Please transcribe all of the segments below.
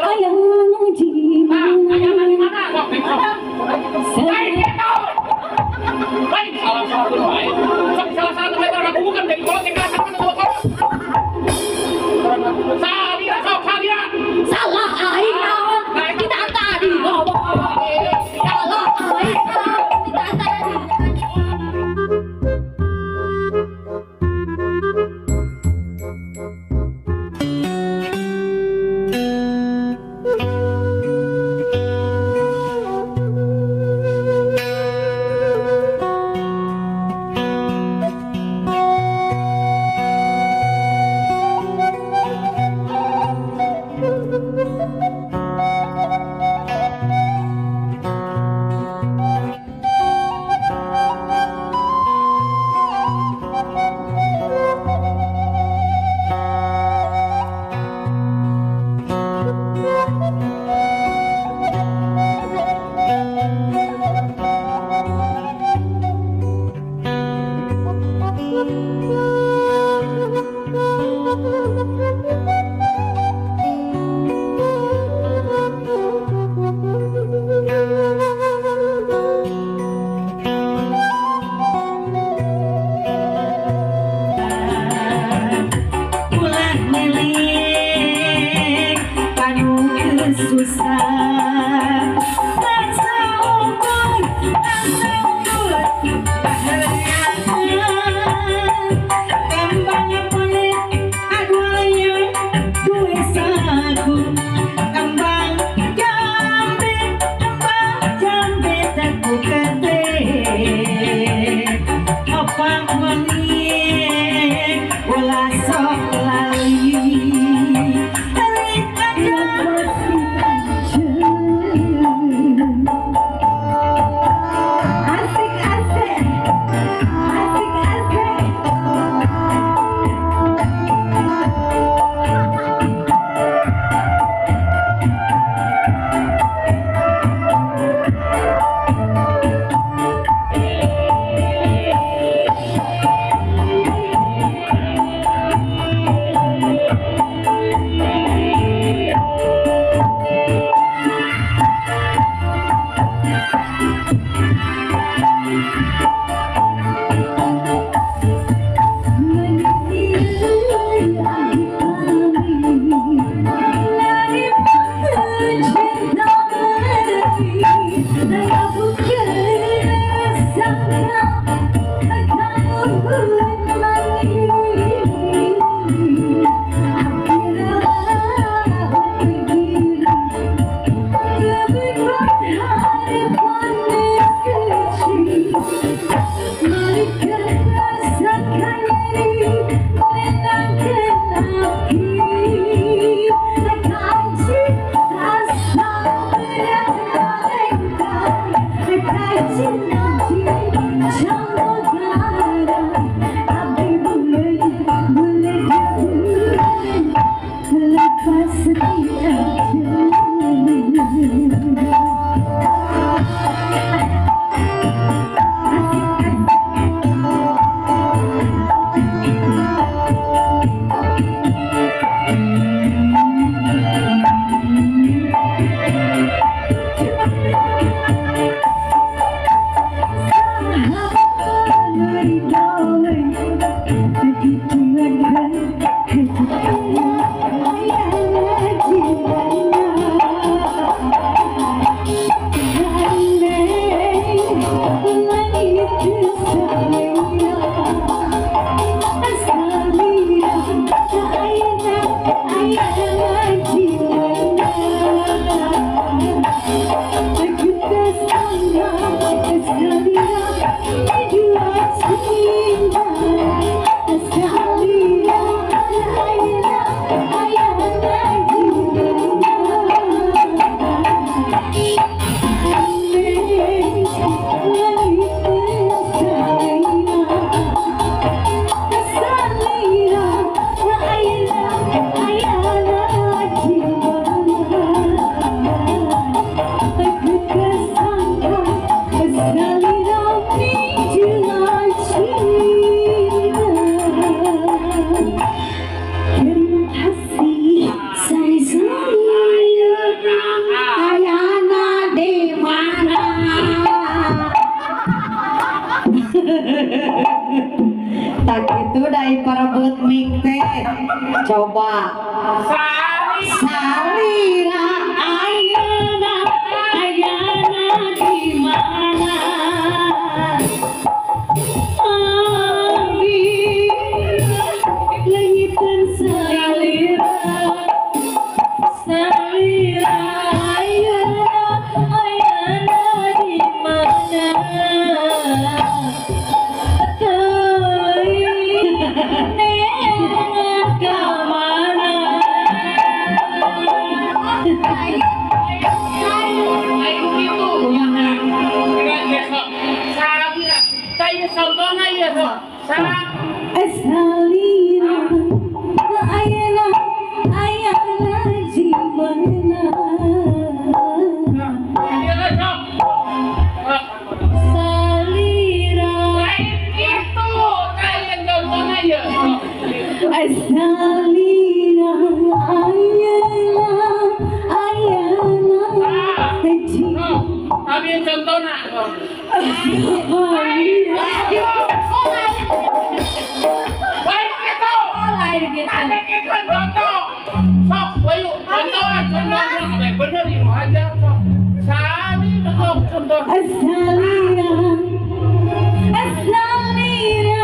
Ayang di mana? Ayang di mana? Sok sok. Lain gitu. Lain salah-salah tuh lain. Sok salah-salah tuh lain orang bukan dari kolot yang kalah sama kolot. Salira sok salira. Salah aing naon? Kita tadi ngomong. Salah aing naon? Kita tadi. Coba salira ayana ayana di mana abi lengitan salira salira ayana ayana di mana salira ayana ayana di mana salira itu kalian contohnya ya salira ayana ayana tapi contohnya Salira, salira,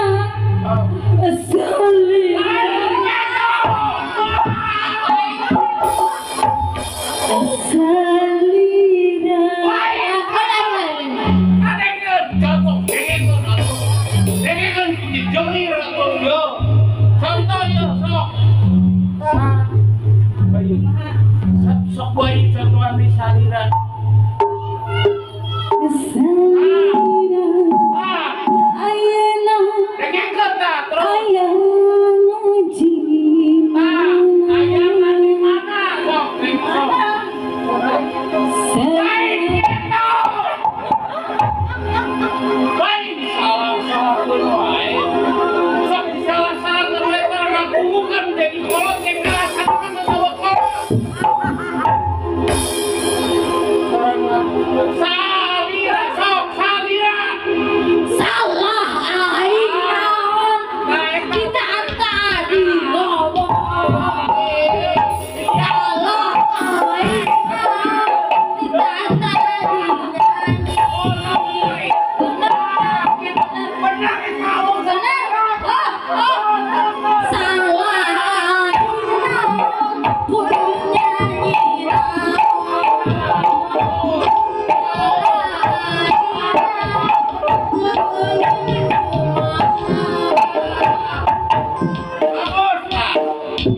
salira, salira. Sok bayi contohan di salira. Salira, ayana, ayana di mana? Ayana di mana? Salira, sok salira. Salah aing naon? Kita tadi ngomong. Salah aing naon? Kita tadi nyanyi. Benar, benar. Salah aing naon? Kudu nyanyi naon?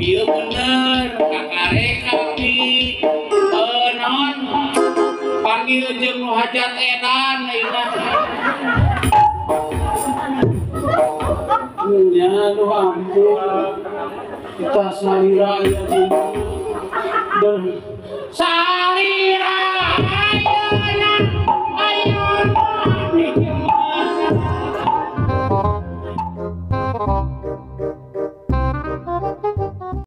Bieu bener kakare kami naon panggil jeung nu hajat edan ayeuna nya nu ampun kita salira aya di dan salira.